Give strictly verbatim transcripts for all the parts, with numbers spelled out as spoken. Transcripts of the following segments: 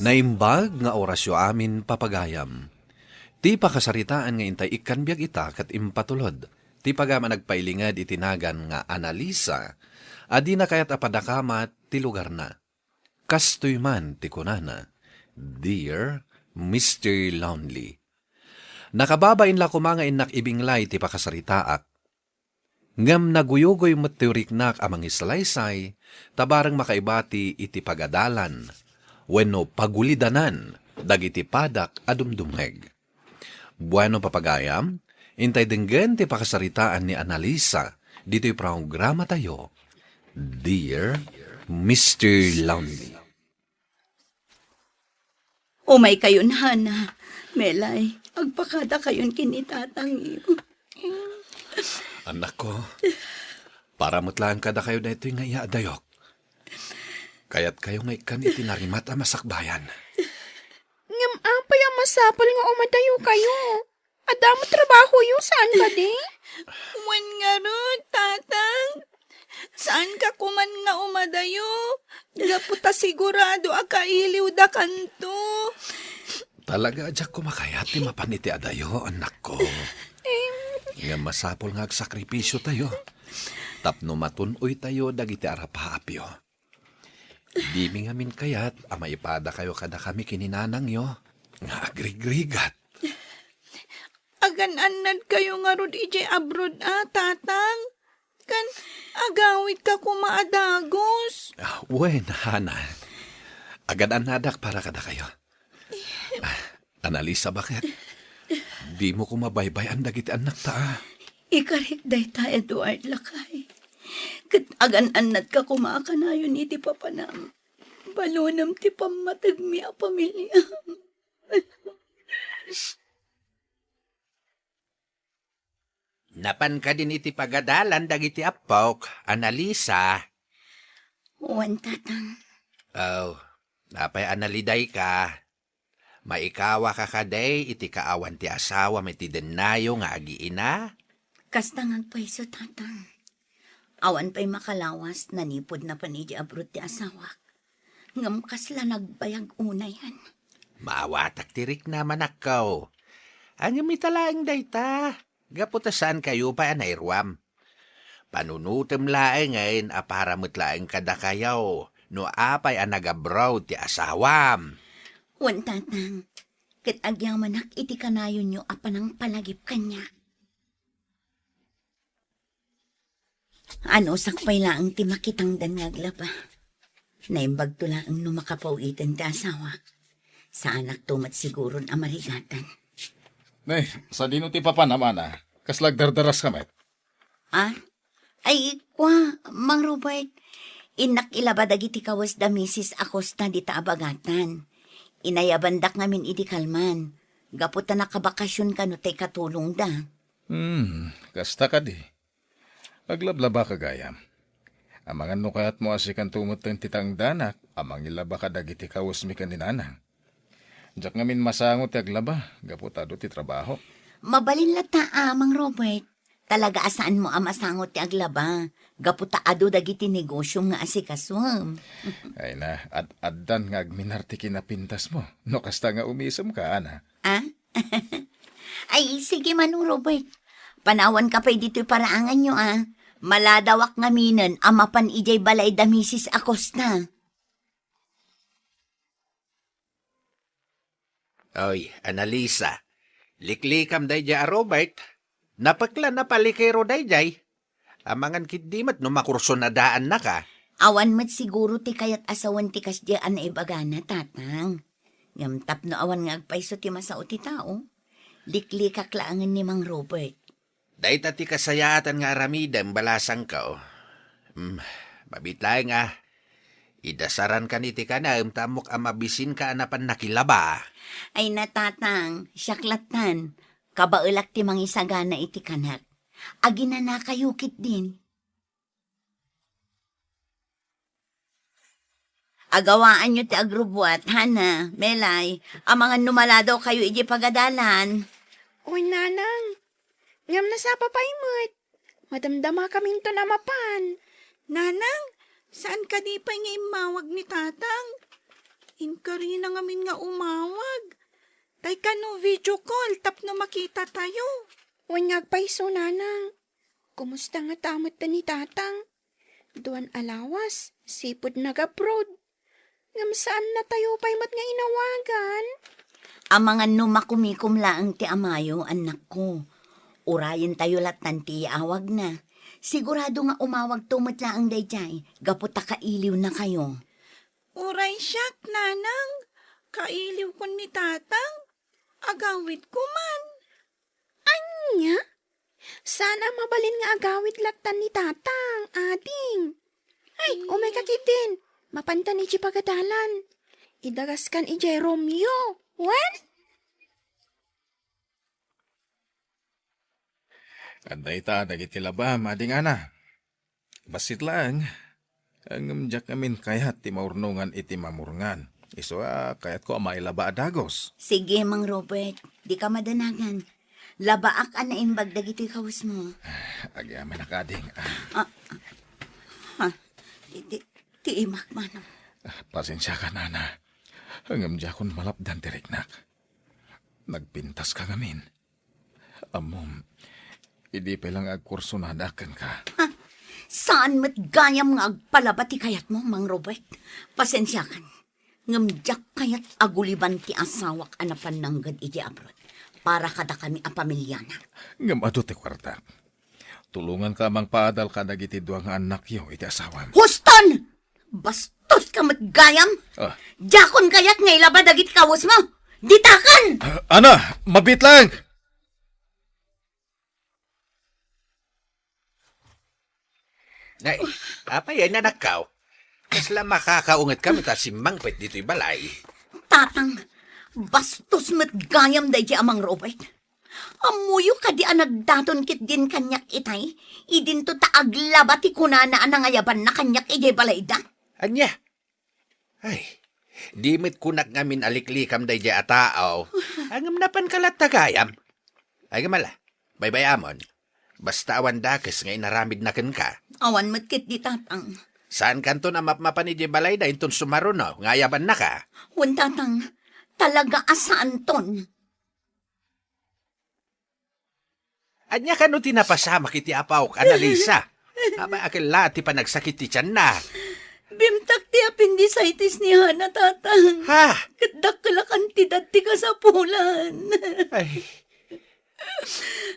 Naimbag nga orasyo amin, papagayam. Ti pakasaritaan nga intay ikkan biag ita ket impatulod ti pagayam a nagpailinged iti nagan nga Analisa a dina kayat a padakamat ti lugarna. Kastoy man ti kunana, "Dear Mister Lonely." Nakababain la koma nga innak ibinglay ti pakasaritaak. Ngem naguyugoy met ti riknak a mangisalaysay, ta bareng makaibati iti pagadalan wenno pagulidanan dagiti padak a dumdumngeg. Bueno, papagayam, intay denggen ti pakasaritaan ni Analisa ditoy programatayo, Dear Mister Lonely. Umaykayon, Hana. Melay, agpakadakayon ken ni tatangyo. Annakko, para met laeng kadakayo daytoy nga iyaadayok. Kayatkayo nga ikkan iti narimat a masakbayan. Ngem apay a masapul nga umadayokayo? Adda met trabahoyo, saan kadi? Wen ngarud, Tatang. Saanka koman nga umadayo. Gapu ta sigurado a kailiwdakanto. Talaga a diak koma kayat ti mapan iti adayo, annakko. Em. Ngem masapul nga agsakripisiotayo tapno matun-oytayo dagiti arapaapyo. Dimi ngamin kayat a maipadakayo kadakami ken ni nanangyo nga agrigrigat. Agan-annadkayo ngarud idiay abroad a, Tatang? Ken agawidka koma a dagus? Ah, wen, Hana. Agan-annadak para kadakayo. Ah, Analisa, baket? Dimo koma baybay-an dagiti annakta, a? Ikarik dayta, Eduard, lakay. Ket agan-annadka koma a kanayon iti papanam. Balonem ti pammategmi a pamiliam. Napan kadin iti pagadalan dagiti appok, Analisa? Wen, Tatang. Oh, apay a nalidayka? Maikawaka kadi iti kaawan ti asawam iti dennayo nga agiina? Kasta nga agpayso, Tatang. Awan pay makalawas, nanipud napan idiay abroad ti asawak. Ngem kasla nagbayag unayen. Maawatak ti riknam, annakko. Ngem ita laeng dayta, gapu ta saankayo pay a nairuam. Panunotem laengen a para met laeng kadakayo no apay a nag-abroad ti asawam. Wen, Tatang, ket agyamanak iti kanayonyo a panangpalagip kaniak. Anusak pay laeng ti makitangdan nga aglaba. Naimbagto laeng no makapaw-iten ti asawak. Saanakto met siguron a marigatan. Nay, sadino ti papanam, Ana? Kasla agdardaraska met? Ah? Ay, kua, Mang Robert, innak ilaba dagiti kawes da Misis Acosta dita a bagatan. Inayabandak ngamin idi kalman, gapu ta nakabakasion kano ta ikatulongda. Hmm, kasta kadi. Aglablabaka gayam. Amangan no kayatmo a sikanto metten ti tangdanak a mangilaba kadagiti kawesmi ken ni nanang. Diak ngamin masango ti aglaba, gapu ta adu ti trabaho. Mabalin latta a, Mang Robert. Talaga a saanmo a masango ti aglaba, gapu ta adu dagiti negosiom nga asikasuem. Ay na, ad-addan nga agminar ti kinapintasmo, no kasta nga umisemka, Ana. Ah? Ay, sige, Manong Robert. Panawanka pay ditoy paraanganyo, a. Maladawak ngaminen a mapan idiay balay da Misis Acosta. Oy, Analisa, liklikam daydiay a Robert. Napekla, napalikero daydiay. Amangan ketdi met no makursunadaannaka. Awan met siguro ti kayat a sawen ti kasdiay a naibagana, Tatang. Ngem tapno awan nga agpayso ti masao ti tao, liklikak laengen ni Mang Robert. Dayta ti kasayaatan nga aramidem, balasangko. Hmm, mabiit laeng a. Idasarankan iti kanem ta ammok a mabisinka a napan nakilaba. Ay na, Tatang, siak lattan. Kabaelak ti mangisagana iti kanak. Aginanakayo ketdin. Agawaanyo ti agrubbuat, Hana, Melay, amangan no maladawkayo idiay pagadalan. Oy, Nanang, ngem nasapa pay met. Madamdamakaminton a mapan. Nanang, saan kadi pay nga immawag ni Tatang? Inkarina ngamin nga umawag. Tay kano video call tapno makitatayo. Wen nga agpayso, nanang. Kumusta ngata met ni tatang? Duan a lawas, sipud nag-abroad. Ngem saannatayo pay met nga inawagan. Amangan no makumikom laeng ti amayo, annakko. Urayentayo lattan ti iawagna. Sigurado nga umawagto met laeng daydiay, gapu ta kailiwnakayo. Uray siak, nanang, kailiwkon ni tatang, agawidko man. Ania? Saan a mabalin nga agawid lattan ni tatang, ading? Ay, eh, umayka ketdin. Mapantan idiay pagadalan. Idagaskan idiay Romeo. Wen? Adda ita dagiti labam, ading Ana. Bassit laeng, ngem diak ngamin kayat ti maurnongan iti mamurngan. Isu a kayatko a mailaba a dagus. Sige, Mang Robert, dika madanagan. Labaak a naimbag dagiti kawesmo. Agyamanak, ading. Ah, ha, ti, ti, ti imak manang. Pasensiakan, Ana. Ngem diakon malapdan ti riknak. Nagpintaska ngamin. Ammom, idi pay la nga agkursonadak kenka. Ha? Saan met gayam nga agpalaba ti kayatmo, Mang Robert? Pasensiakan. Ngem diak kayat a guliban ti asawak a napan nanggad iti abroad para kadakami a pamiliana. Ngem adu ti kuartak. Tulonganka a mangpaadal kadagiti dua nga annakyo iti asawam. Huston! Bastoska met gayam! Ah. Diakon kayat nga ilaba dagiti kawesmo! Ditakan! Ah, Ana, mabiit laeng! Nay, apay, ay nanakkaw? Kasla makakaunget kami ta simmangpet ditoy balay. Tatang, bastos met gayam daydi a Mang Robert. Ammoyo kadi a nagdaton ketdin kaniak itay, idinto ta aglaba ti kunana a nangayabanna kaniak idiay balayda. Ania? Ay, di met kunak ngamin a liklikam daydiay a tao. Ngem napanka latta gayam. Ay, ngem ala, baybay-amon. Basta awan dakes nga inaramidna kenka. Awan met ketdi, Tatang. Saankanton a mapmapan idiay balayda inton sumaruno nga ayabannaka? Wen, Tatang. Talaga a saanton. Ania kano ti napasamak iti apok, Annalisa? Apay, akin la ti panagsakit ti tianna? Bimtak ti appendicitis ni Hana, Tatang. Ha? Ket dakkel a kantidad ti kasapulan. Ay.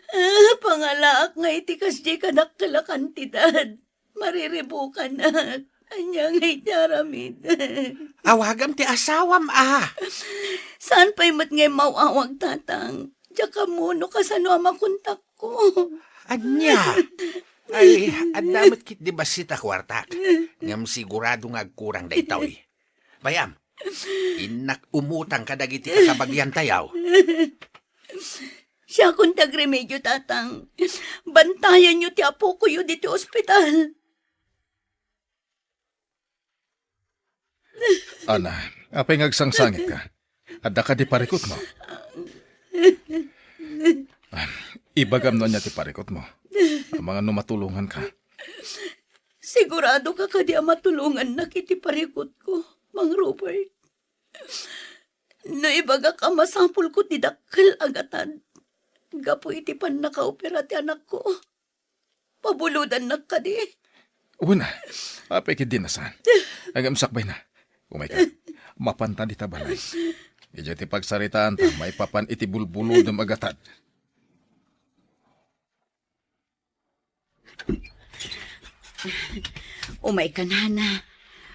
Ah, pangalaak nga iti kasdiay kadakkel a kantidad. Mariribukanak. Ania ngay ti aramid? Awagam ti asawam a. Saan pay met ngay maw-awag, Tatang? Diak ammo no kasano a makontakko. Ania? Ay, adda met ketdi bassit a kuartak. Ngem sigurado nga agkurang daytoy. Bay-am, innak umutang kadagiti kakabagiantayo. Siakon ti agremedio, Tatang. Bantayanyo ti apokoyo ditoy ospital. Ana, apay nga agsangsangitka? Adda kadi parikutmo? Ah, ibagam no ania ti parikutmo. Amangan no matulonganka. Sigurado ka kadi a matulongannak iti parikutko, Mang Robert? No ibagak a masapulko ti dakkel a gatad gapu iti pannakaopera ti anakko, pabulodannak kadi? Wen a, apay ketdi a saan. Ngem sakbayna. Umayka. Mapanta dita balay. Idiay ti pagsaritaanta maipapan iti bulbulodem a gatad. Umayka, Nana.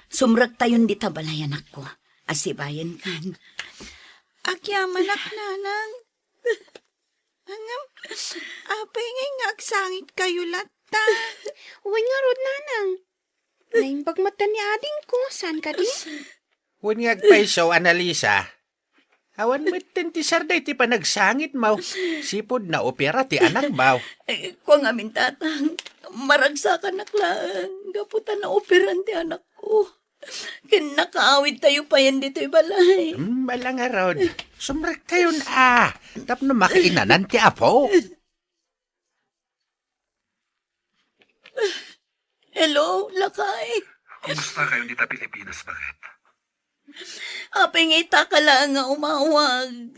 Sumrektayon dita balay, anakko. Asibayenkan. Agyamanak, Nanang. Ngem, apay ngay nga agsangitkayo latta? Wen ngarud, Nanang. Naimbag met ni adingko, saan kadi? Wen nga agpayso, Annalisa. Awan metten ti sarday ti panagsangitmo. Sipud naopera ti anakmo. Eh, kua ngamin, Tatang, maragsakanak laeng gapu ta naoperan ti anakko. Ken nakaawidtayo payen ditoy balay. Hmm, ala ngarud. Sumrekkayon a, tapno makainanan ti apo. Hello, lakay. Kumusta kayon dita Pilipinas, baket? Apay nga ita ka laeng nga umawag?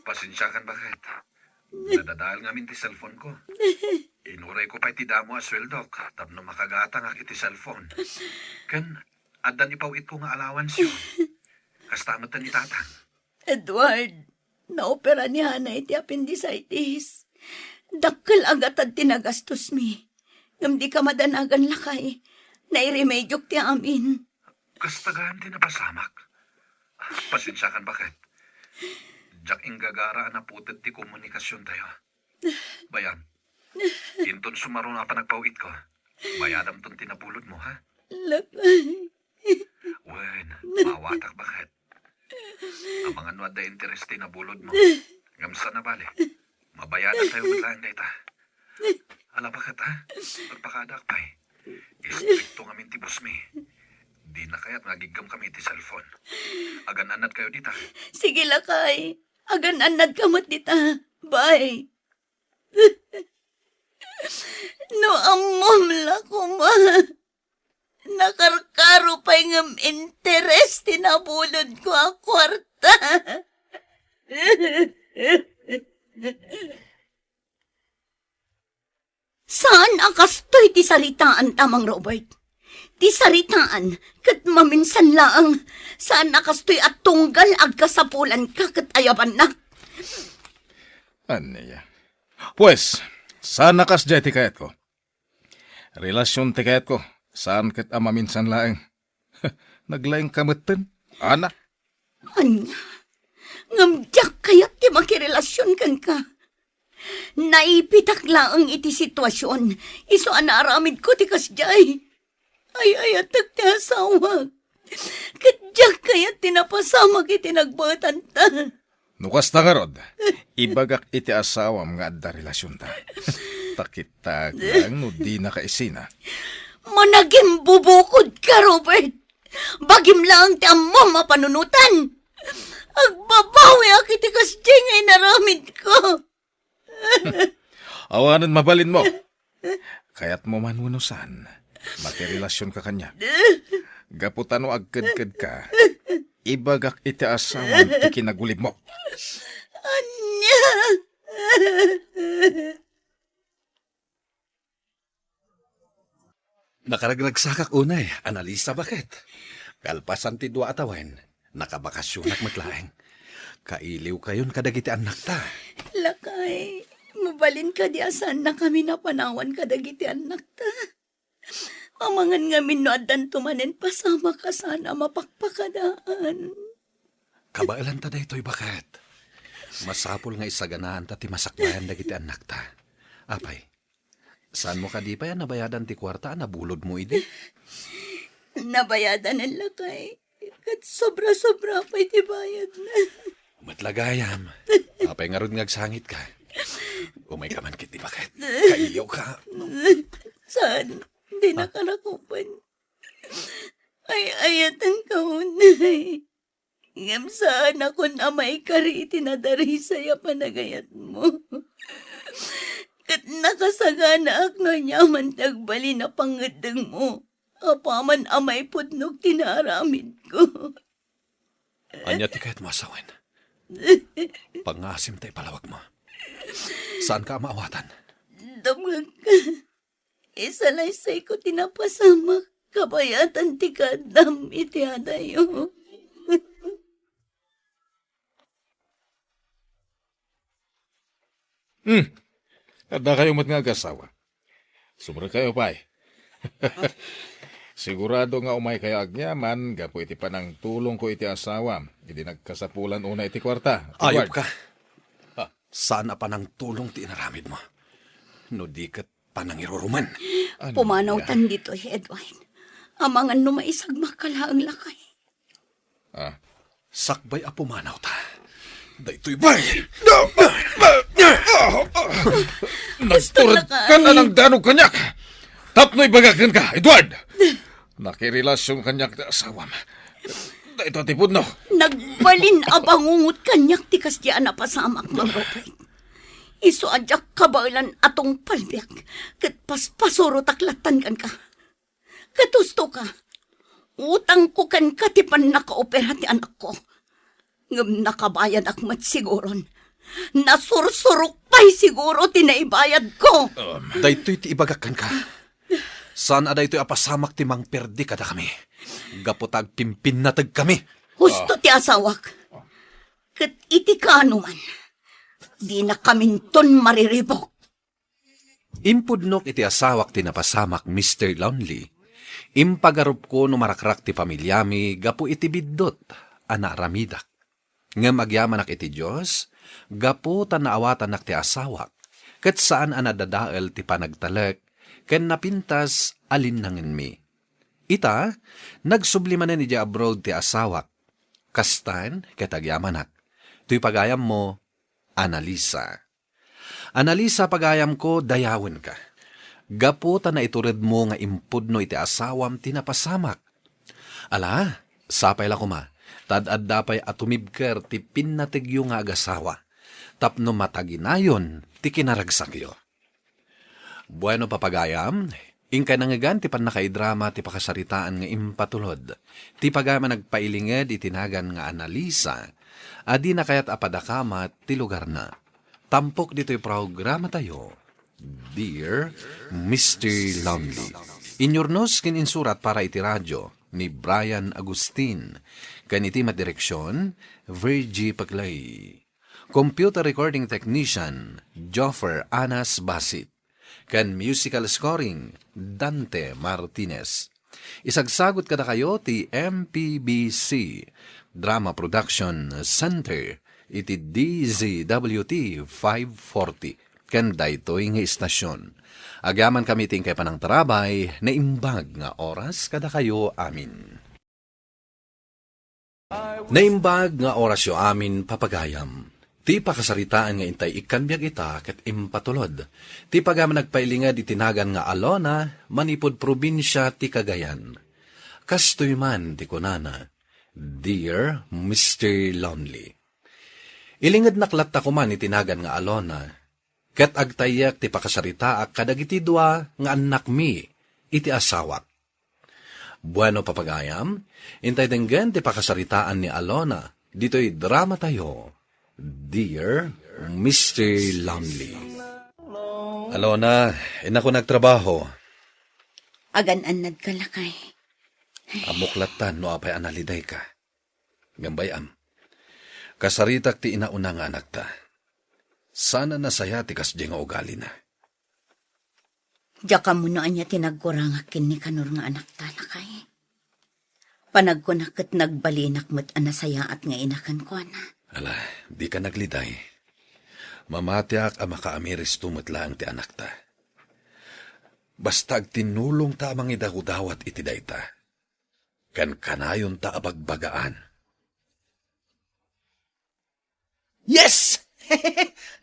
Pasensiakan, baket. Nadadael ngamin ti cellphone ko. Inuray ko pay ti damo a sueldok tapno makagatangak iti cellphone. Ken addan ipaw-itko nga allowance-yo. Kasta met ni tatang. Edward, naopera ni Hana iti appendicitis. Dakkel a gatad ti nagastosmi. Ngem dika madanagan, lakay. Nairemediok ti amin. Kasta gayam ti napasamak. Pasensiakan, baket. Diak inggagara a naputed ti komunikasiontayo. Bay-am, inton sumaruno a panagpaw-itko, bayadamton ti nabulodmo, ha? Lakay. Wen, maawatak, baket. Amangan no adda interes ti nabulodmo. Ngem saan a bale. Mabayadaktayo met laeng dayta. Ala, baket, ha? Pagpakadaak pay. Istrikto ngamin ti bossmi. Dina kayat nga agiggam-kami iti cellphone. Agan-annadkayo dita. Sige, lakay. Agan-annadka met dita. Bye. No ammom la koma, nakarkaro pay ngem interes ti nabulodko a kuarta. Saan a kastoy ti saritaan, Amang Robert. Ti saritaan ket maminsan laeng. Saan a kastoy a tunggal agkasapulanka ket ayabannak. Ania? Pues, saan a kasdiay ti kayatko. Relasion ti kayatko, saan ket a maminsan laeng. Naglaingka metten, Ana. Ania? Ngem diak kayat ti makirelasion kenka. Naipitak laeng iti situasion, isu a naaramidko ti kasdiay. Ay-ayatek ti asawak. Ket diak kayat ti napasamak iti nagbaetanta. No kasta ngarud, ibagak iti asawam nga adda relasionta. Takittak lang no dinaka isina. Managimbubukodka, Robert. Bagim laeng ti ammom a panunotan. Agbabawiak iti kasdiay nga inaramidko. Awanen mabalinmo. Kayatmo man wenno saan, makirelasionka kaniak. Gapu ta no agkedkedka, ibagak iti asawam ti kinagulibmo. Ania? Nakaragragsakak unay, Annalisa, baket. Kalpasan ti dua a tawen, nakabakasionak met laeng. Kailiwkayon kadagiti annakta. Lakay, mabalin kadi a saannakami a panawan kadagiti annakta. Amangan ngamin no addanto manen pasamak a saan a mapakpakadaan. Kabaelanta daytoy, baket. Masapul nga isaganaanta ti masakbayan dagiti annakta. Apay, saanmo kadi pay a nabayadan ti kuarta a nabulodmo idi? Nabayadanen, lakay. Ket sobra-sobra pay ti bayadna. Met la gayam. Apay ngarud nga agsangitka? Umayka man ketdi, baket. Kailiwka. Saan? Dinaka rakupen. Ay-ayatenka unay. Ngem saanakon a maikari iti nadarisay a panagayatmo. Ket nakasaganaak no aniaman ti agbalin a pangngeddengmo apaman a maipudnok ti naaramidko. Ania ti kayatmo a sawen? Pangngaasim ta ipalawagmo. Saanka a maawatan. Dumngegka. Isalaysayko ti napasamak kabayatan ti kaaddam iti adayo. Hmm. Addakayo met nga agasawa. Subrekayo pay. Sigurado nga umaykayo agyaman gapu iti panangtulongko iti asawam idi nagkasapulan unay iti kuarta. Ayupka. Ah. Saan a panangtulong ti inaramidmo. No di ket panangiruruman. Ania? Pumanawtan ditoy, Edward. Amangan no maisagmakka laeng, lakay. Ah. Sakbay a pumanawta. Daytoy bay! Nagturagkan a nangdanog kaniak tapno ibagak kenka, Edward! Nakirelasion kaniak ti asawam. Daytoy ti pudno. Nagbalin a bangungot kaniak ti kasdi a napasamak, Mang Robert. Isu a diak kabaelan a tungpal biag, ket paspasurotak lattan kenka. Ket husto ka, Utangko kenka ti pannakaopera ti anakko. Ngem nakabayadak met siguron. Nasursurok pay siguro ti naibayadko. Daytoy ti ibagak kenka. Saan a daytoy a pasamak ti mangperdi kadakami. Gapu ta agpimpinnategkami. Husto ti asawak. Ket iti kaano man, dinakaminton mariribuk. Impudnok iti asawak ti napasamak, Mister Lonely. Impagarupko no marakrak ti familiami gapu iti biddut a naaramidak. Ngem agyamanak iti Dios, gapu ta naawatannak ti asawak, ket saan a nadadael ti panagtalek ken napintas a linnangenmi. Ita, nagsubli manen idiay abroad ti asawak. Kastan ket agyamanak. Toy pagayammo, Annalisa. Annalisa, pagayamko, dayawenka. Gapu ta naituredmo nga impudno iti asawam ti napasamak. Ala, sapay la koma, ta ad-adda pay a tumibker ti pinnategyo nga agasawa, tapno mataginayon ti kinaragsakyo. Bueno, papagayam, inkay nangngegan ti pannakaidrama ti pakasaritaan nga impatulod. Ti pagayam a nagpailinged iti nagan nga Annalisa, a dina kayat a padakamat ti lugarna. Tampok ditoy programatayo, Dear Mister Lonely. Inyurnos ken insurat para iti radyo ni Brian Agustin, ken iti met direksion, Virgie Paclay. Computer recording technician, Joffer Anas Basit. Ken musical scoring, Dante Martinez. Isagsagut kadakayo ti M P B C Drama Production Center iti D Z W T five forty ken daytoy nga istasyon. Agyamankami ti inkay panangtarabay, naimbag nga oras kadakayo amin. Naimbag nga orasyo amin, papagayam. Ti pakasaritaan nga intay ikkan biag ita ket impatulod. Ti pagayam a nagpailinged iti nagan nga Alona, manipud probinsia ti Cagayan. Kastoy man ti kunana, Dear Mister Lonely. Ilingednak latta koman iti nagan nga Alona, ket agtayyek ti pakasaritaak kadagiti dua nga annakmi iti asawak. Bueno, papagayam, intay denggen ti pakasaritaan ni Alona ditoy dramatayo, Dear Mister Lonely. Alona, innak nagtrabaho. Agan-annadka, lakay. Ammok lattan no apay a nalidayka. Ngem bay-am, kasaritak ti inauna nga anakta. Saan a nasaya ti kasdiay nga ugalina. Diak ammo no ania ti nagkurangak ken ni Kanor nga anakta, lakay. Panagkunak ket nagbalinak met a nasayaat nga ina kenkuana. Ala, dika nagliday. Mamatiak a makaamiristo met laeng ti anakta. Basta agtinnulongta a mangidawdawat iti dayta. Ken kanayonta a bagbagaan. Yes!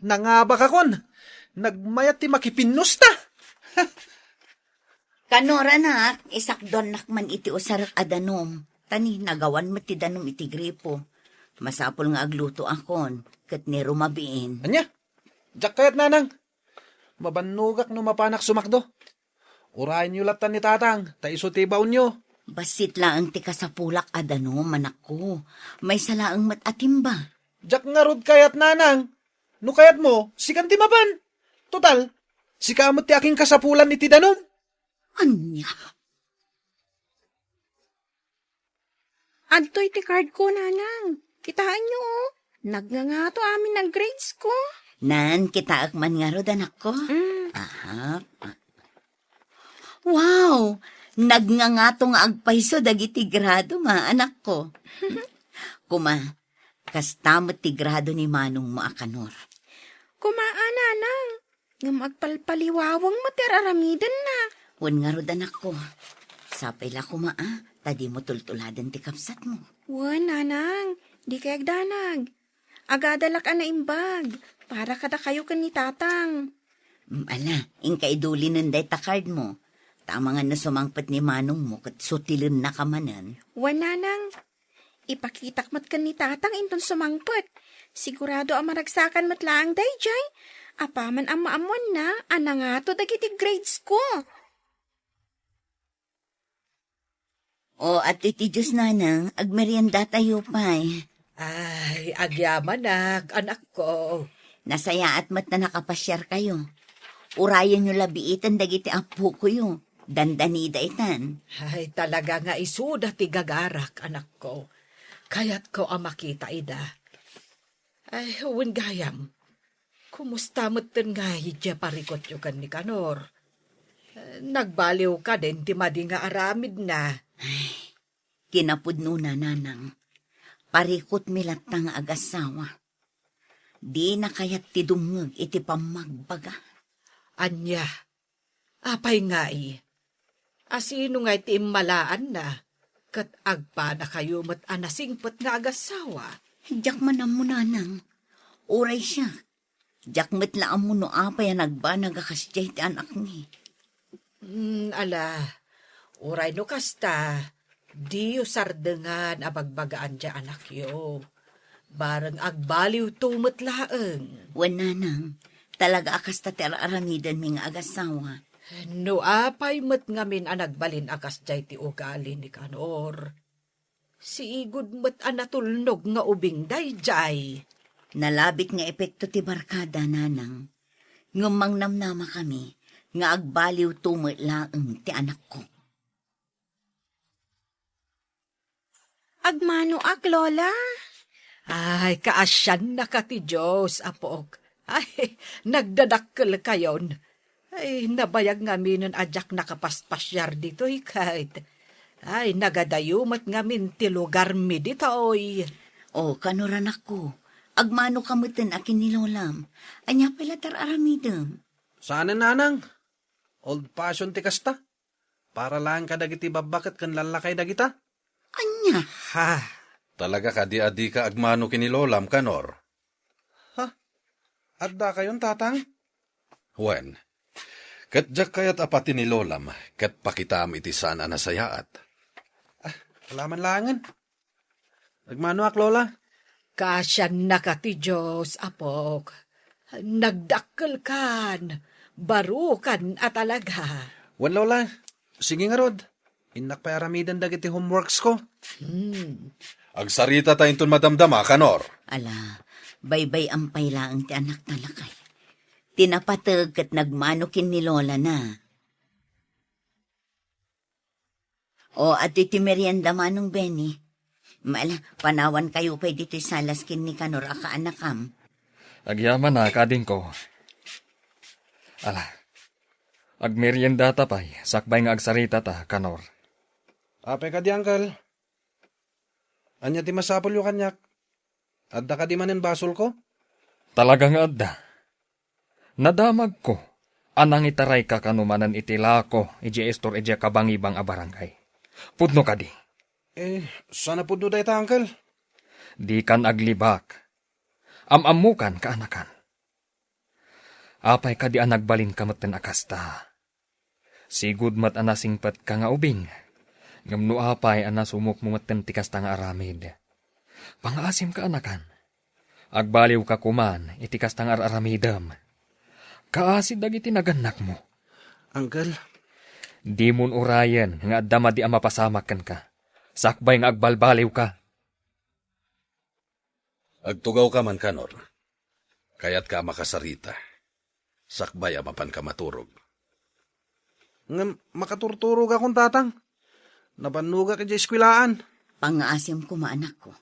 Nangabakakon! Nagmayat ti makipinnusta! Kanor, anak, isakduannak man iti usarek a danum. Ta ni, nagawan met ti danum iti gripo. Masapul nga aglutoakon, ket ni rumabiin. Ania? Diak kayat, nanang. Mabannogak no mapanak sumakdo. Urayenyo lattan ni tatang, ta isu ti baonyo. Bassit laeng ti kasapulak a danum, anakko. Maysa laeng met a timba. Diak ngarud kayat, nanang. No kayatmo, sikan ti mapan. Total, sika met ti akinkasapulan iti danum. Ania? Adtoy ti card ko, nanang. Kitaenyo, oh. Nagngangato amin a grades ko. Nan, kitaek man ngarud, anakko. Mm. Aha. Wow! Nagngangato nga agpayso dagiti grado, ma, anakko. Kuma, kasta met ti grado ni manongmo a Kanor. Kuma, a, nanang. Ngem agpalpaliwawang met ti ar-aramidenna. Wen ngarud, anakko. Sapay la koma, a, ta dimo tultuladen ti kabsatmo. Wen, nanang, dikay agdanag. Agadalak a naimbag, para kadakayo ken ni tatang. Mm, ala, inka idulinen dayta cardmo. Ta amangan no sumangpet ni manongmo ket sutilennaka manen. Wen, nanang. Ipakitak met ken ni tatang inton sumangpet. Sigurado a maragsakan met laeng daydiay. Apaman a maammoanna a nangato dagiti grades ko. O, adtoy ti juice, nanang, agmeriendatayo pay. Ay, agyamanak, anakko. Nasayaat met ta nakapasiarkayo. Urayenyo la biiten dagiti appokoyo. Dandanida itan. Ay, talaga nga isuda ti gagarak, anakko. Kayatko a makita ida. Ay, wen gayam, kumusta metten nga idiay parikutyo ken ni Kanor? Eh, nagbaliw kadin ti madi nga aramidna? Ay, kinapudnona, nanang. Parikutmi latta nga agassawa. Dina kayat ti dumngeg iti pammagbaga. Ania? Apay ngay? Asino ngay ti immalaanna? Ket agpanakayo met a nasingpet nga agassawa? Diak man ammo, nanang. Uray siak, diak met la ammo no apay a nagbanag a kasdiay ti anakmi. Hmm, ala, uray no kasta, diyo sardengan a bagbagaan diay anakyo. Bareng agbaliwto met laeng. Wen, nanang, talaga a kasta ti ar-aramidenmi nga agassawa. No apay met ngamin a nagbalin a kasdiay ti ugali ni Kanor, siigud met a natulnog nga ubing daydiay. Nalabit nga epekto ti barkada, nanang. Ngem mangnamnamakami nga agbaliwto met laeng ti anakko. Agmanoak, Lola. Ay, kaasiannaka ti Dios, apok. Ay, nagdadakkelkayon. Ay, nabayag ngaminen a diak nakapaspasiar ditoy, ket. Ay, nagadayo met ngamin ti lugarmi ditoy. O, Kanor, anakko, agmanoka metten a ken ni Lolam. Ania pay la ti ar-aramidem? Saanen, nanang. Old fashion ti kasta. Para laeng kadagiti babba ket ken lallakay dagita. Ania? Ha? Talaga kadi a dika agmano ken ni Lolam, Kanor? Ha? Addakayon, Tatang? Wen, ket diak kayat a pati ni Lolam ket pakitam iti saan a nasayaat. Ah, ala man laengen. Agmanoak, Lola. Kaasiannaka ti Dios, apok. Nagdakkelkan. Barukan a talaga. Wen, Lola. Sige ngarud. Innak pay aramiden dagiti homeworks ko. Hmm. Agsarita ta inton madamdama, Kanor. Ala, baybay-am pay laeng ti anakta, lakay. Ti napateg ket nagmano ken ni Lola na. O, adtoy ti merienda, Manong Benny. Mala, panawankayo pay ditoy salas ken ni Kanor a kaanakam. Agyamanak, adingko. Ala, agmeriendata pay, sakbay nga agsaritata, Kanor. Apay kadi, Uncle? Ania ti masapulyo kaniak? Adda kadi manen basolko? Talaga nga adda. Nadamagko a nangitarayka kano manen iti lako idiay istor idiay kabangibang a barangay. Pudno kadi? Eh, saan a pudno dayta, Uncle? Dikan aglibak. Am-ammokan, kaanakan. Apay kadi a nagbalinka metten a kasta? Sigud met a nasingpetka nga ubing, ngem no apay a nasumokmo metten ti kasta nga aramid? Pangaasim, kaanakan. Agbaliwka koman iti kasta nga ar-aramidem. Kaasi dagiti nagannakmo. Uncle. Dimon urayen nga adda madi a mapasamak kenka, sakbay nga agbalbaliwka. Agtugawka man, Kanor. Kayatka a makasarita. Sakbay a mapanka maturog. Ngem makaturturogakon, Tatang. Nabannogak idiay eskuelaan. Pangaasim koma, anakko.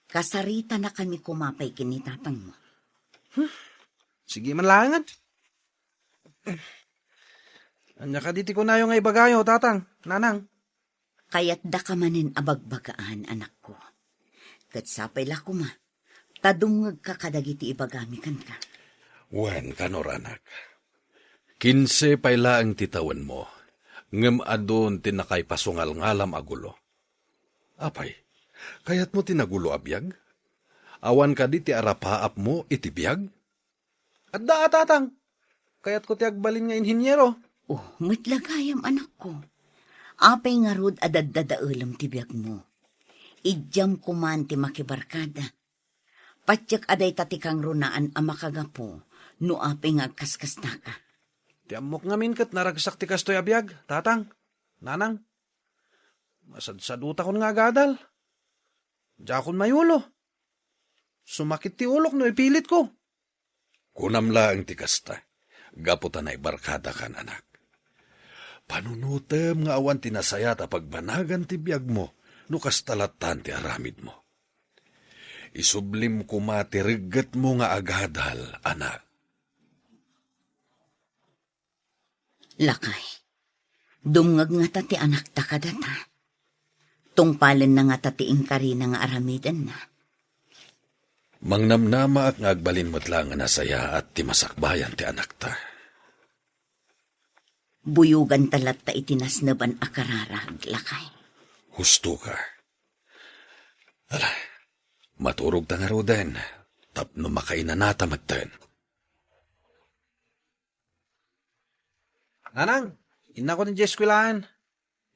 Kasaritanakami koma pay ken ni tatangmo. Huh? Sige man laengen. Ania kadi ti kunayo nga ibagayo, Tatang, Nanang? Kayatdaka manen a bagbagaan, anakko. Ket sapay la koma, ta dumngegka kadagiti ibagami kenka. Wen, Kanor, anak. Kinse pay laeng ti tawenmo, ngem adun ti nakaipasungalngalam a gulo. Apay, kayatmo ti nagulo a biag? Awan kadi ti arapaapmo iti biag? Adda a, Tatang. Kayatko ti agbalin nga inhiniero. Oh, met la gayam, anakko. Apay ngarud a daddadaelem ti biagmo? Idiam koman ti makibarkada. Patiek a dayta ti kangrunaan a makagapu no apay nga agkaskastaka. Ti ammok ngamin ket naragsak ti kastoy a biag, Tatang, Nanang. Masadsadutakon nga agadal. Diakon mayulo. Sumakit ti ulok no ipilitko. Kunam laeng ti kasta, gapu ta naibarkadakan, anak. Panunotem nga awan ti nasayaat a pagbanagan ti biagmo no kasta lattan ti aramidmo. Isublim koma ti reggetmo nga agadal, anak. Lakay, dumngeg ngata ti anakta kadata. Tungpalenna ngata ti inkarina nga aramidenna. Mangnamnamaak nga agbalin met laeng a nasayaat ti masakbayan ti anakta. Buyoganta latta iti nasneban a kararag, lakay. Husto ka. Ala, maturogta ngaruden, tapno makainanata metten. Nanang, innakon idiay eskuelaan.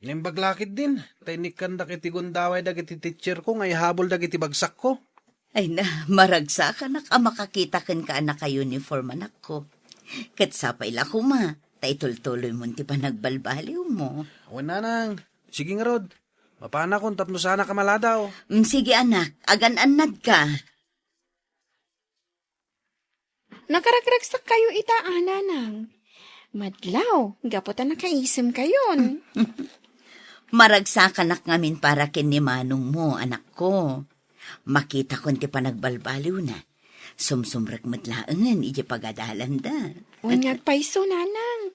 Naimbag la ketdin, ta inikkandak iti gundaway dagiti teacherko nga ihabol dagiti bagsakko. Ay na, maragsakanak a makakita kenka a naka-uniform, anakko. Ket sapay la koma, ta itultuloymon ti panagbalbaliwmo. Wen, nanang. Sige ngarud. Mapanakon tapno saanak a maladaw. Mm, sige, anak. Agan-annadka. Nakaragragsakkayo ita a, nanang. Madlaw, gapu ta nakaisemkayon. Maragsakanak ngamin para ken ni manongmo, anakko. Makitakon ti panagbalbaliwna. Sumsumrek met laengen idiay pagadalanda. Wen nga agpayso, nanang.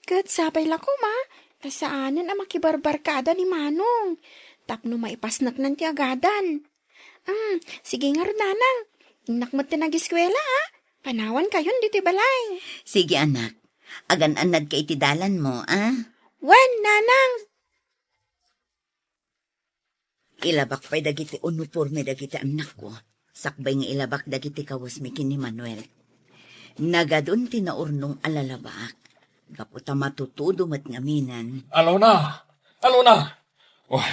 Ket sapay la koma, ta saanen a makibarbarkada ni manong. Tapno maipasneknan ti agadal. Hmm, sige ngarud, nanang. Innak met ti nagiskuela, a. Panawankayon ditoy balay. Sige, anak. Agan-annadka iti dalanmo, a. Wen, nanang. Ilabak pay dagiti uniporme dagiti annakko. Sakbay nga ilabak dagiti kawesmi ken ni Manuel. Nagadun ti naurnong a lalabaak. Gapu ta matutudo met ngaminen. Alona! Alona! Oh,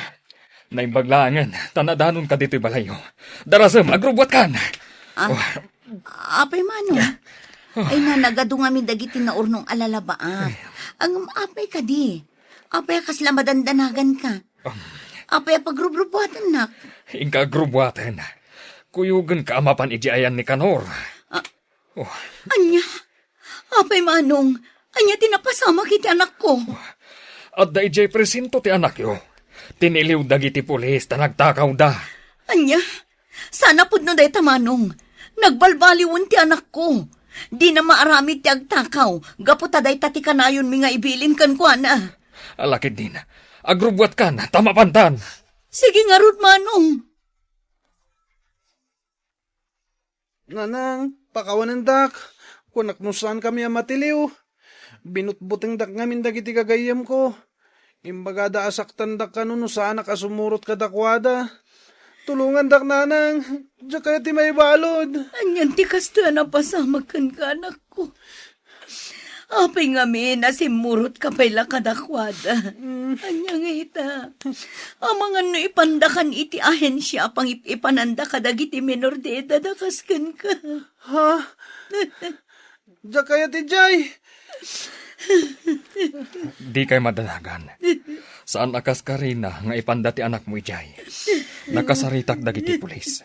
naimbag laengen, ta nadanonka ditoy balayyo. Darasem, agrubbuatkan! Ah, oh. Apay manong? Ay, nanagadu ngamin dagiti naurnong a lalabaak. Ngem apay kadi? Apay a kasla madandanaganka? Um. Apay a pagrubrubuatennak? Inka agrubbuaten. Kuyogenka a mapan idiay ayan ni Kanor. Ah, oh. Ania? Apay manong, ania ti napasamak iti anakko? Adda idiay presinto ti anakyo. Tiniliw dagiti pulis ta nagtakawda. Ania? Saan a pudno dayta manong. Nagbalbaliwen ti anakko. Dina maaramid ti agtakaw, gapu ta dayta ti kanayonmi nga ibilin kenkuana. Ala ketdin, agrubbuatkan, ta mapantan. Sige ngarud, manong. Nanang, pakawanendak. Kunak no saankami a matiliw. Binutbutengdak ngamin dagiti gagayyemko. Imbagada a saktandak kano no saanak a sumurot kadakuada. Tulongandak, nanang. Diak kayat ti maibalud. Anian ti kastoy a napasamak kenka, anakko? Apay ngamin a simmurotka pay la kadakuada? Mm. Ania nga ita? Amangan no ipandakan iti ahensia a pangip-ipananda kadagiti menor de edad a kas kenka. Ha? Diak kayat idiay. Dikay madanagan. Saan a kas Karina nga ipanda ti anakmo idiay. Nakasaritak dagiti pulis.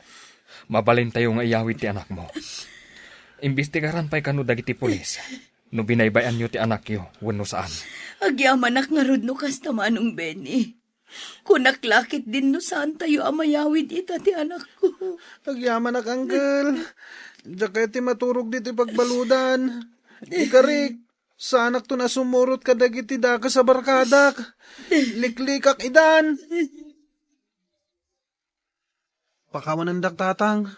Mabalintayo nga iyawid ti anakmo. Imbestigaran pay kano dagiti pulis no binaybay-anyo ti anakyo wenno saan. Agyamanak ngarud no kasta, Manong Benny. Kunak la ketdin no saantayo a mayawid ita ti anakko. Agyamanak, Uncle. Diak kayat ti maturog ditoy pagbaludan. Ikarik, saanakton a sumurot kadagiti dakes a barkadak. Liklikak idan. Pakawanendak, Tatang.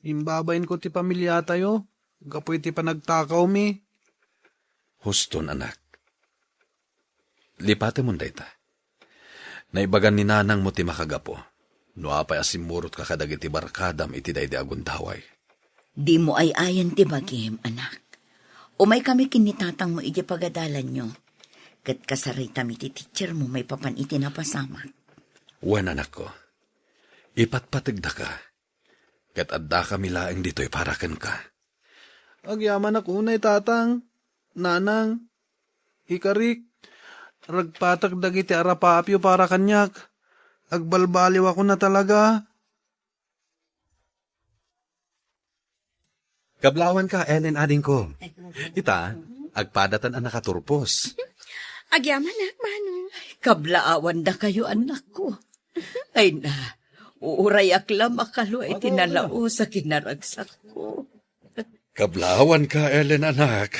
Imbabainko ti pamiliatayo gapu iti panagtakawmi. Huston, anak. Lipatemon dayta. Naibagan ni nanangmo ti makagapu no apay a simmurotka kadagiti barkadam iti daydi a gundaway. Dimo ay-ayan ti bagim, anak. Umaykami ken ni tatangmo idiay pagadalanyo, ket kasaritam iti teachermo maipapan iti napasamak. Wen, anakko, ipatpategdaka, ket addakami laeng ditoy para kenka. Agyamanak unay, Tatang, Nanang, ikarik, ragpatek dagiti arapaapyo para kaniak. Agbalbaliwakon a talaga. Kablawanka, Ellen, adingko. Ita, agpadatan a nakaturpos. Agyamanak, Manong. Kablaawan dakayo, anakko. Ay na, uurayak la makalua iti nalaus a kinaragsakko. Kablawanka, Ellen, anak.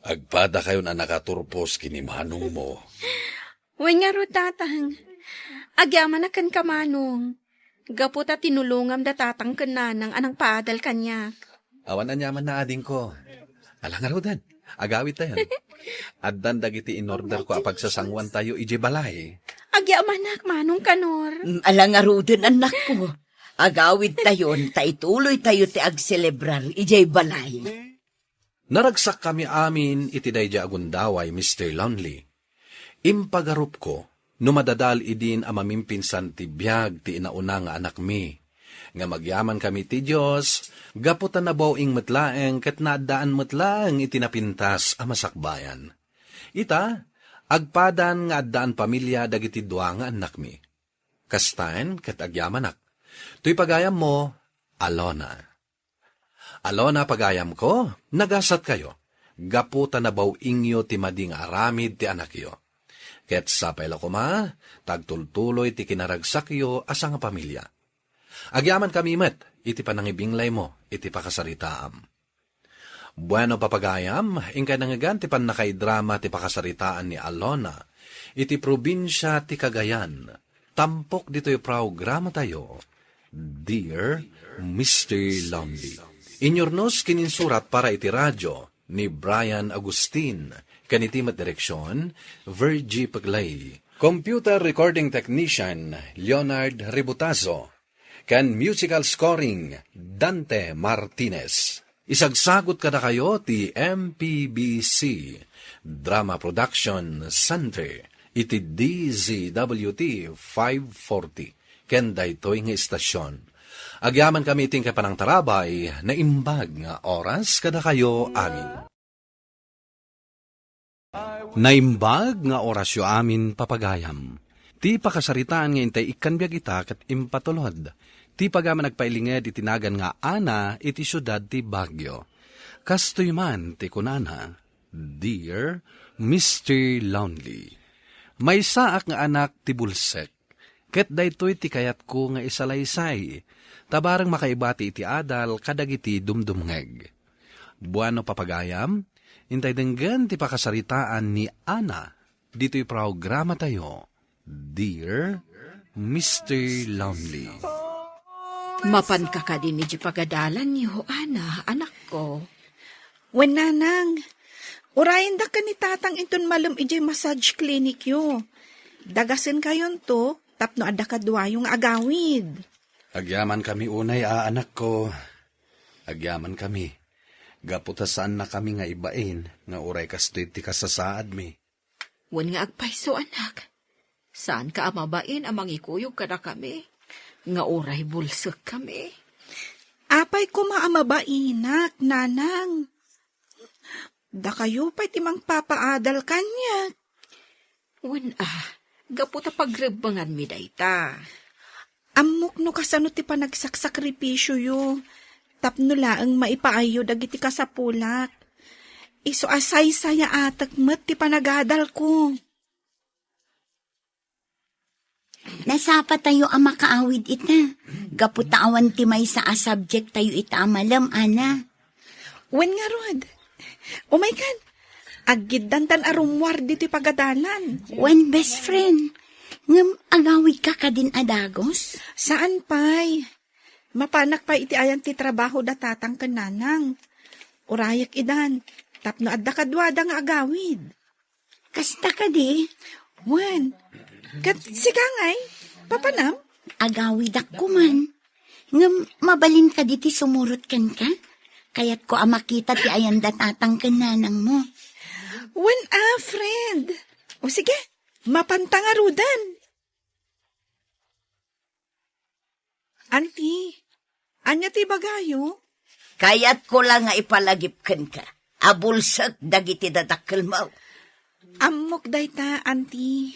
Agpadakayon a nakaturpos ken ni manongmo. Wen ngarud, Tatang. Agyamanak kenka, Manong. Gapu ta tinulongam da Tatang ken Nanang a nangpaadal kaniak. Awan aniamanna, adingko. Ala ngaruden, agawidtayon. Addan dagiti inorderko a pagsasanguantayo idiay balay. Agyamanak, Manong Kanor. Mm, ala ngaruden, annakko. Agawidtayon ta ituloytayo ti agselebrar idiay balay. Naragsakkami amin iti daydiay a gundaway, Mister Lonely. Impagarupko no madadal idin a mamimpinsan ti biag ti inauna nga anakmi. Ngem agyamankami ti Dios, gapu ta nabaw-ing met laeng ket naaddaan met laeng iti napintas a masakbayan. Ita, agpadan nga addaan pamilia dagiti dua nga annakmi. Kastaen ket agyamanak. Toy pagayammo, Alona. Alona, pagayamko, nagasatkayo, gapu ta nabaw-ingyo ti madi nga aramid ti anakyo. Ket sapay la koma, ta agtultuloy ti kinaragsakyo a sangapamilia. Agyamankami met iti panangibinglaymo iti pakasaritaam. Bueno, papagayam, inkay nangngegan ti pannakaidrama ti pakasaritaan ni Alona iti probinsia ti Cagayan. Tampok ditoy programatayo, Dear Mister Lonely. Inyurnos ken insurat para iti radio ni Brian Agustin, ken iti met direksion, Virgie Peglay. Computer recording technician, Leonard Ributazo. Ken musical scoring, Dante Martinez. Isagsagut kadakayo ti M P B C Drama Production Center iti D Z W T five forty ken daytoy nga istasion. Agyamankami iti panangtarabay, naimbag nga oras kadakayo amin. Naimbag nga orasyo amin, papagayam. Ti pakasaritaan nga intay ikkan biag ita ket impatulod ti pagayam a nagpailinged iti nagan nga Ana iti siudad ti Baguio. Kastoy man ti kunana, Dear Mister Lonely, maysaak nga anak ti bulsek. Ket daytoy ti kayatko nga isalaysay, ta bareng makaibati iti adal kadagiti dumdumngeg. Bueno, papagayam, intay denggen ti pakasaritaan ni Ana ditoy programatayo, Dear Mister Lonely. Mapanka kadin iti pagadalanyo, Ana, anakko? Wen, Nanang, urayendak ken ni Tatang inton malem idiay massage clinic-yo. Dagasenkayonto tapno adda kaduayo nga agawid. Agyamankami unay a, anakko. Agyamankami. Gapu ta saannakami nga ibain nga uray kastoy ti kasasaadmi. Wen nga agpayso, anak. Saanka a mabain a mangikuyog kadakami nga uray bulsekkami. Apay koma a mabainak, Nanang? Dakayo pay ti mangpapaadal kaniak. Wen a, gapu ta pagrebbenganmi dayta. Ammok no kasano ti panagsaksakripisiyo tapno laeng maipaayyo dagiti kasapulak. Isu a saysayaatek met ti panagadalko. Nasapatayo a makaawid ita, gapu ta awan ti maysa a subject tayo ita a malem, Ana. Wen ngarud, umaykan, aggiddantan a rummuar ditoy pagadalan. Wen, best friend, ngem agawidka kadin a dagus? Saan pay. Mapanak pay iti ayan ti trabaho da Tatang ken Nanang. Urayek idan, tapno adda kaduada nga agawid. Kasta kadi? Wen, ket sika ngay, papanam? Agawidak koman. Ngem mabalin kadi ti sumurot kenka? Kayatko a makita ti ayan da Tatang ken Nanangmo. Wen a, friend. O sige, mapanta ngaruden. Anti, ania ti ibagayo? Kayatko la nga ipalagip kenka a bulsek dagiti dadakkelmo. Ammok dayta, Anti.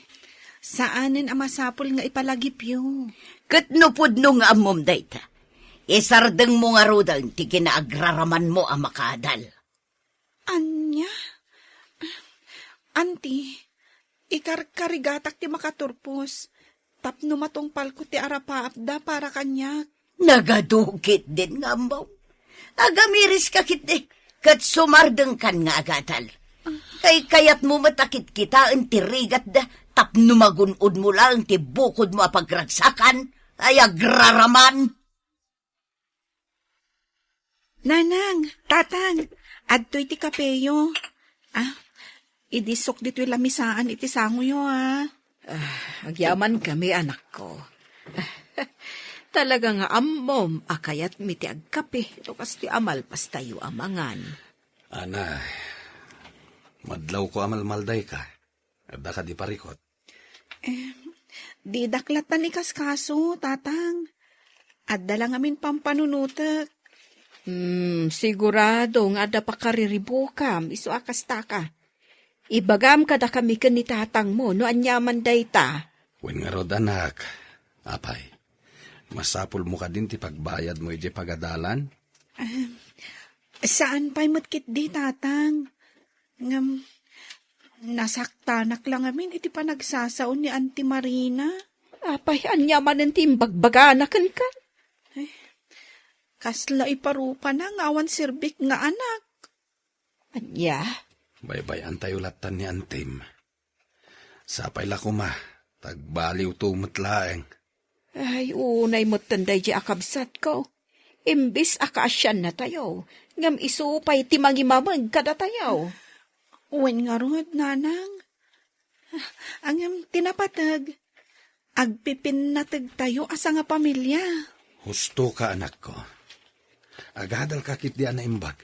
Saanen a masapul nga ipalagipyo. Ket no pudno nga ammom dayta, isardengmo ngaruden ti kinaagraramanmo a makaadal. Ania? Anti, ikarkarigatak ti makaturpos, tapno matungpalko ti arapaapda para kaniak. Nagadu ketdin nga ammom. Agamiris ka ketdi, ket sumardengkan nga agadal. Kaykayatmo met a kitkitaen ti rigatda tapno magun-odmo laeng ti bukodmo a pagragsakan, ay agraraman. Nanang, tatang, adtoy ti kapeyo. Ah, idisok ditoy lamisaan iti sangoyo, ah. Ah, agyamankami, anakko. Talaga nga ammom a kayatmi ti agkape no kas ti amalpastayo a mangan. Ana, madlawko a malmaldayka. Adda kadi parikot? Em, didak lattan ikaskaso, tatang. Adda la ngamin pampanunotek. Hmm, sigurado nga adda pakariribukam, isu a kastaka. Ibagam kadakami ken ni tatangmo no aniaman dayta. Wen ngarud, anak, apay, masapulmo kadin ti pagbayadmo idiay pagadalan? Em, saan pay met ketdi, tatang. Ngem, nasaktanak la ngamin iti panagsasao ni Auntie Marina. Apay, ania manen ti imbagbagana kenka? Ay, kasla iparupana nga awan serbik nga anak. Ania? Baybay-antayo lattan ni Antim. Sapay la koma, ta agbaliwto met laeng. Ay, unay metten daydi a kabsatko. Imbes a kaasiannatayo, ngem isu pay ti mangimameg kadatayo. Wen ngarud, nanang. Ngem ti napateg, agpipinnategtayo a sangapamilia. Husto ka, anakko. Agadalka ketdi a naimbag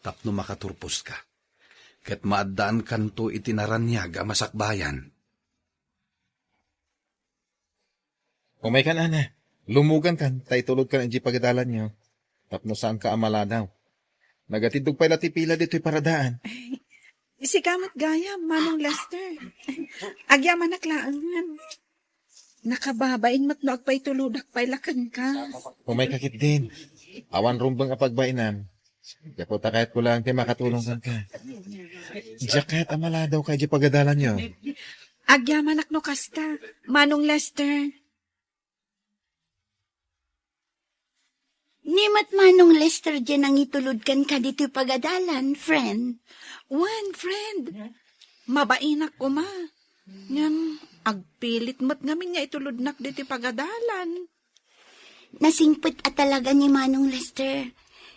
tapno makaturposka. Ket maaddaankanto iti naraniag a masakbayan. Umaykan, Ana. Lumugankan, ta itulodkan idiay pagadalanyo. Tapno saanka a maladaw. Nagatiddog pay la ti pila ditoy paradaan. Sika met gayam, Manong Lester. Agyamanak laengen. Nakababain met no agpaitulodak pay la kenka. Umayka ketdin. Awan rumbeng a pagbainam. Gapu ta kayatko laeng ti makatulong kenka. Diak kayat a maladawka idiay pagadalanyo. Agyamanak no kasta, Manong Lester. Ni met Manong Lester diay nangitulod kenka ditoy pagadalan, friend. Wen, friend. Mabainak koma. Ngem, agpilit met ngamin nga itulodnak ditoy pagadalan. Nasingpet a talaga ni Manong Lester.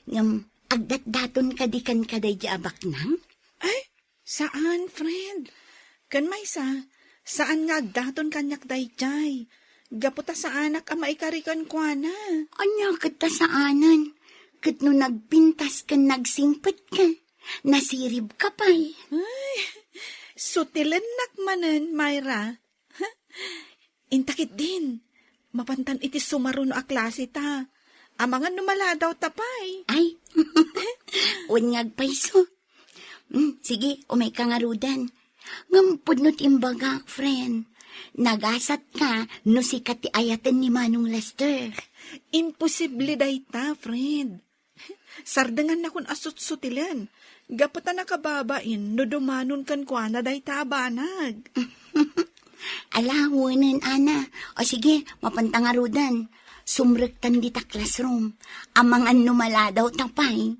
Ngem, agdatdaton kadi kenka daydi a baknang? Ay, saan, friend. Ken maysa, saan nga agdaton kaniak daydiay. Gapu ta saanak a maikari kenkuana. Ania ket ta saanen? Ket no nagpintas ken nagsingpet ka, nasirib ka pay. Ay, sutilennak manen, Myra. Inta ketdin, mapantan iti sumaruno a klase ta. Amangan no maladaw ta pay. Ay, wen nga agpayso. Mm, sige, umayka ngaruden. Ngem pudno ti imbagak, friend. Nagasat ka no sika ti ayaten ni Manong Lester. Imposible dayta, friend. Sardengannakon a sutsutilen, gapu ta nakababain no dumanon kenkuana dayta a banag. Ala, wenen, Ana. O sige, mapanta ngaruden. Sumrektan dita classroom. Amangan no maladaw ta pay.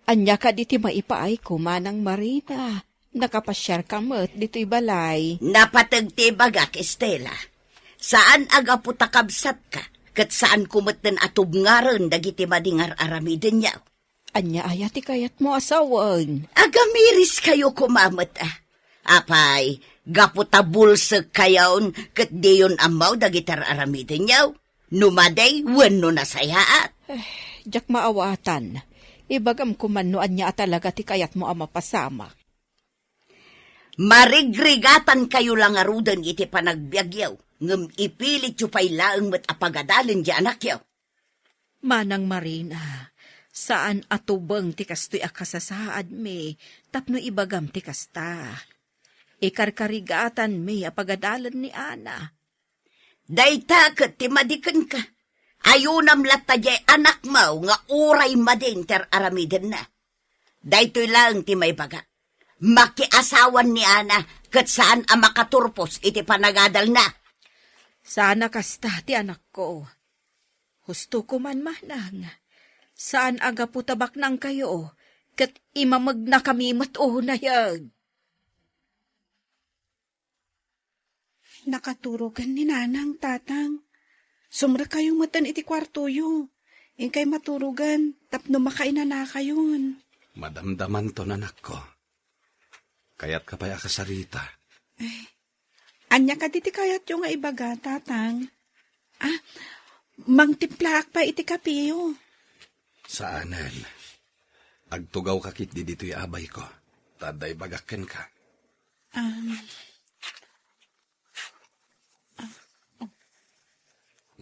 Ania kadi ti maipaayko, Manang Marina? Nakapasiarka met ditoy balay. Napateg ti ibagak, Estela. Saan a gapu ta kabsatka, ket saanko metten a tubngaren dagiti madi nga ar-aramidenyo. Ania aya ti kayatmo a sawen? Agamiriskayo koma met, a. Apay, gapu ta bulsekkayon ket diyon ammo dagiti ar-aramidenyo? No madi wenno nasayaat? Eh, diak maawatan. Ibagam koma no ania a talaga ti kayatmo a mapasamak. Marigrigatankayo la ngaruden iti panagbiagyo, ngem ipilityo pay laeng met a pagadalen ti anakyo. Manang Marina, Saan a tubeng ti kastoy a kasasaadmi tapno ibagam ti kasta. Ikarkarigatanmi a pagadalen ni Ana. Dayta ket ti madi kenka. Ayunam latta diay anakmo nga uray madin ti ar-aramidenna. Daytoy laeng ti maibagak. Makiasawan ni Ana ket saan a makaturpos iti panagadalna. Saan a kasta ti anakko. Husto ko man manang. Saan a gapu ta baknangkayo, ket imamegnakami met unayeg. Nakaturogan ni Nanang, Tatang. Sumrekayo metten iti kuartoyo. Inkay maturogan tapno makainanakayon. Madamdamanton, anakko. Kayatka pay a kasarita? Ay, ania kadi ti kayatyo nga ibaga, Tatang? Ah, mangtimplaak pay iti kapiyo. Saanen. Agtugawka ketdi ditoy abayko. Ta adda ibagak kenka. Um,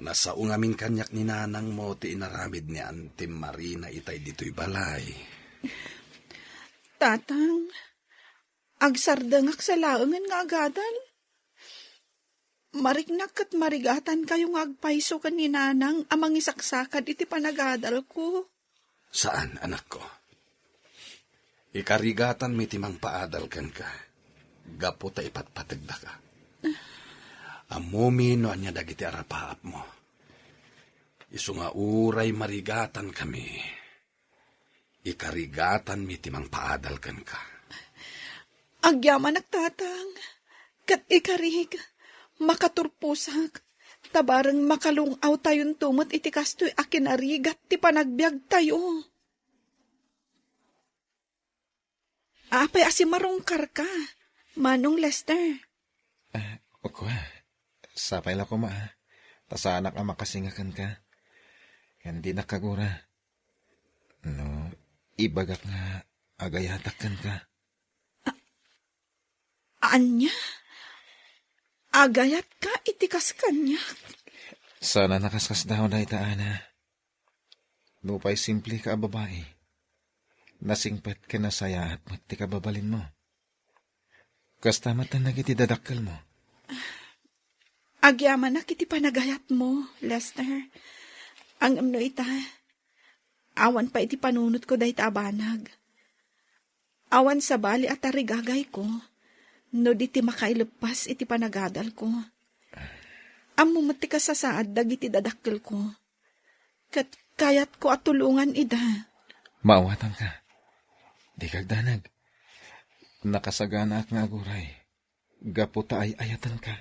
Nasao ngamin kaniak ni nanangmo ti inaramid ni Antim Marina itay ditoy balay. Tatang, agsardengak sa laengen nga agadal. Mariknak ket marigatankayo nga agpayso ken ni Nanang a mangisaksakad iti panagadalko. Saan, anakko. Ikarigatanmi ti mangpaadal kenka, gapu ta ipatpategdaka. Ammomi no ania dagiti arapaapmo. Isu nga uray marigatankami, ikarigatanmi ti mangpaadal kenka. Agyamanak, Tatang, ket ikarik, makaturposak, ta bareng makalung-awtayonto met iti kastoy a kinarigat ti panagbiagtayo. Apay a simarungkarka, Manong Lester? Ah, kua, sapay la koma, ah. Ta saanak a makasinga kenka. Ngem dinak kagura. No, ibagak nga agayatak kenka. Ania? Agayatka iti kas kaniak? Saan a nakaskasdaaw dayta, Ana. Nupay simpleka a babai, nasingpet ken nasayaat met ti kababalinmo. Kasta met dagiti dadakkelmo. Agyamanak iti panagayatmo, Lester. Ngem no ita, awan pay iti panunotko dayta a banag. Awan sabali a tarigagayko no di ti makaileppas iti panagadalko. Ammo met ti kasasaad dagiti dadakkelko. Ket kayatko a tulongan ida. Maawatanka. Dika agdanag. Nakasaganaak nga aguray gapu ta ay-ayatenka.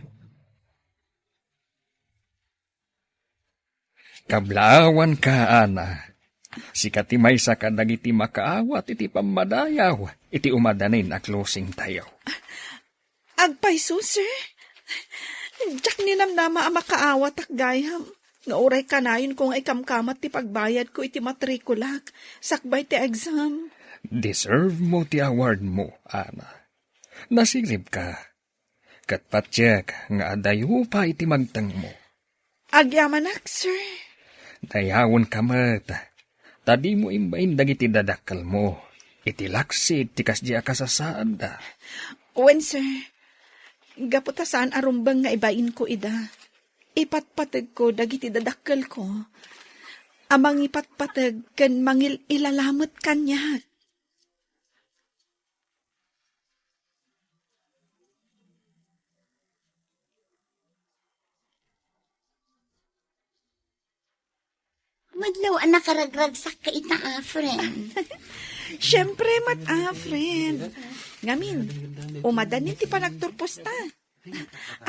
Kablaawanka, Ana. Sika ti maysa kadagiti makaawat iti pammadayaw iti umadanin a closingtayo. Agpayso, sir. Diak ninamnama a makaawatak gayam. Nga uray kanayonko nga ikamkamat ti pagbayadko iti matrikulak sakbay ti exam. Deserve mo ti award mo, Ana. Nasiribka. Ket patiek nga adayo pay ti magtengmo. Agyamanak, sir. Dayawenka met, ta dimo imbain dagiti dadakkelmo iti laksid ti kasdi a kasasaadda. Wen, sir. Gapu ta saan a rumbeng nga ibainko ida, ipatpategko dagiti dadakkelko a mangipatpateg ken mangil-ilalamet kaniak. Madlaw a nakaragragsakka ita, a, friend. Siempre met, a, friend. Ngamin, umadanin ti panagturposta.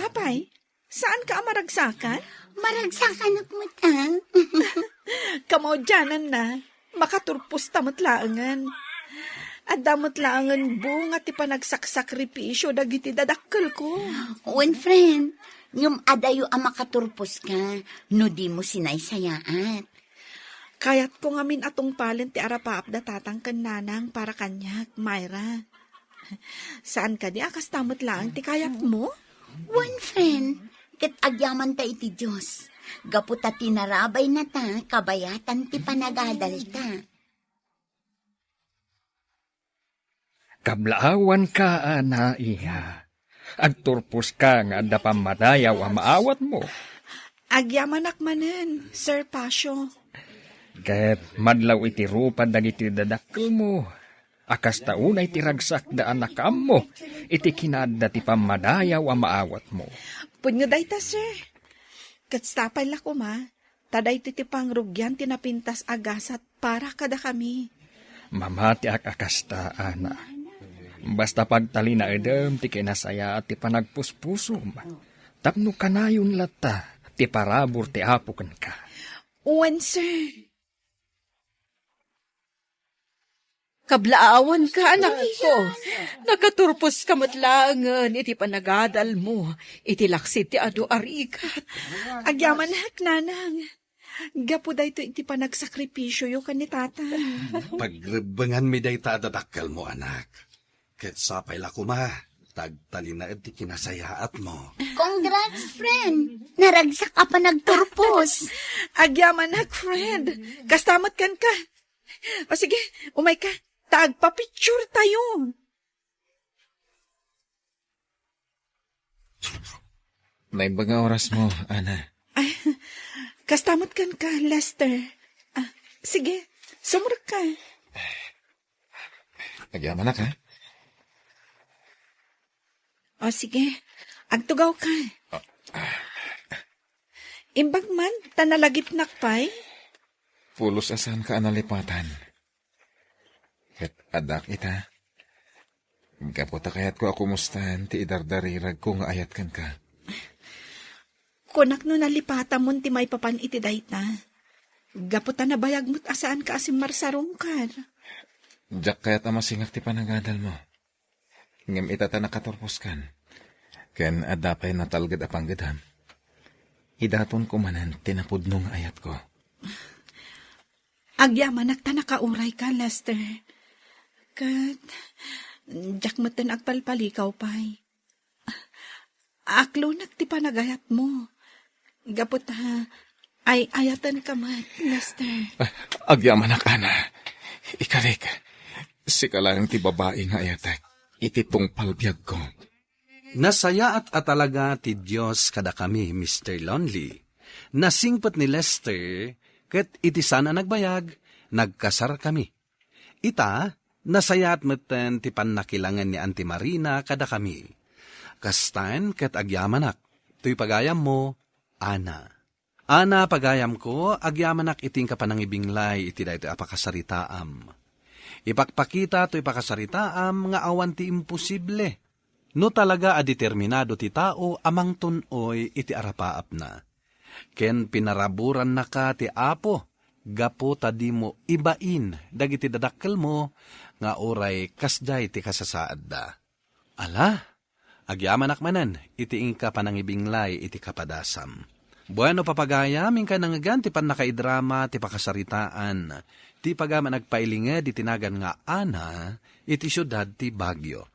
Apay, saanka a maragsakan? Maragsakanak met, a. Kamaudiananna, makaturposta met laengen. Adda met laengen bunga ti panagsaksakripisio dagiti dadakkelko. Wen, friend, ngem adayo a makaturposka no dimo sinaysayaat. Kayatko ngamin a tungpalen ti arapaapda tatang ken nanang para kaniak, Myra. Saan kadi a kasta met laeng ti kayatmo? Wen, friend, ket agyamanta iti Dios. Gapu ta tinarabaynata, kabayatan ti panagadalta. Kablaawanka, Ana, iha. Agturposka nga adda pammadayaw a maawatmo. Agyamanak manen, Sir Pasio. Ket madlaw iti rupad dagiti dadakkelmo, a kasta unay ti ragsakda a nakaammo iti kinaadda ti pammadayaw a maawatmo. Pudno dayta, sir. Ket sapay la koma, ta daytoy ti pangrugian ti napintas a gasat para kadakami. Mamatiak a kasta, Ana. Basta pagtalinaedem ti kinasayaat ti panagpuspusom, tapno kanayon latta ti parabur ti Apo kenka. Wen, sir. Kablaawanka, anakko. Nakaturposka met laengen iti panagadalmo iti laksid ti adu a rigat. Agyamanak, nanang. Gapu daytoy iti panagsakripisioyo ken ni tatang. Pagrebbenganmi dayta a dadakkelmo, anak. Ket sapay la koma, ta agtalinaed ti kinasayaatmo. Congrats, friend! Naragsak a panagturpos! Agyamanak, friend! Kasta met kenka! O sige, umayka, ta agpapicture tayo! Naimbag nga orasmo, Ana. Ay, kasta met kenka, Lester. Ah, sige, sumrekka. Agyamanak, ha? O, sige. Agtugawka. Imbag man, ta nalagipnak pay. Pulos a saanka a nalipatan. Ket addak ita. Gapu ta kayatko a kumustaan ti idardariragko nga ayat kenka. Kunak no nalipatamon ti maipapan iti dayta. Gapu ta nabayag met a saanka a simmarsarungkar. Diak kayat a masingak ti panagadalmo. Ngem ita ta nakaturposkan. Ken adda pay natalged a panggedam. Idatonko manen ti napudno nga ayatko. Agyamanak ta nakaurayka, Lester. Ket, diak metten agpalpalikaw pay. Aklonak ti panagayatmo. Gapu ta, ay-ayatenka met, Lester. Ah, agyamanak, Ana. Ikalik. Sika laeng ti babai nga ayatek iti tungpal biagko. Nasayaat a talaga ti Dios kadakami, Mister Lonely. Nasingpet ni Lester, ket iti saan a nagbayag, nagkasarkami. Ita, nasayaat metten ti pannakilangen ni Auntie Marina kadakami. Kastaen ket agyamanak, toy pagayammo, Ana. Ana, pagayamko, agyamanak iti inka panangibinglay iti daytoy a pakasaritaam. Ipakpakita toy pakasaritaam nga awan ti imposible. No talaga a determinado ti tao a mangtun-oy iti arapaapna. Ken pinaraburannaka ti Apo gapu ta dimo ibain dagiti dadakkelmo nga uray kasdiay ti kasasaadda. Ala, agyamanak manen iti inka panangibinglay iti kapadasam. Bueno, papagayam, inka nangngegan ti pannakaidrama ti pakasaritaan ti pagayam a nagpailinged iti nagan nga Ana iti siudad ti Baguio.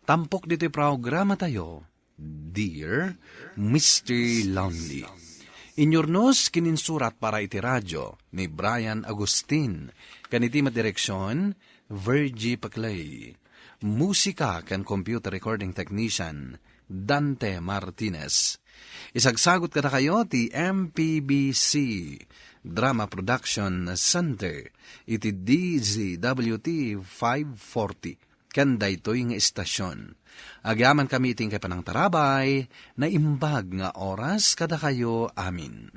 Tampok ditoy programatayo, Dear Mister Lonely. Inyurnos ken insurat para iti radio ni Brian Agustin, ken iti met direksion, Virgie Paclay. Musika ken computer recording technician, Dante Martinez. Isagsagot kadakayo ti M P B C Drama Production Center iti D Z W T five forty. Ken daytoy nga istasion. Agyamankami iti inkay panangtarabay, naimbag nga oras kadakayo amin.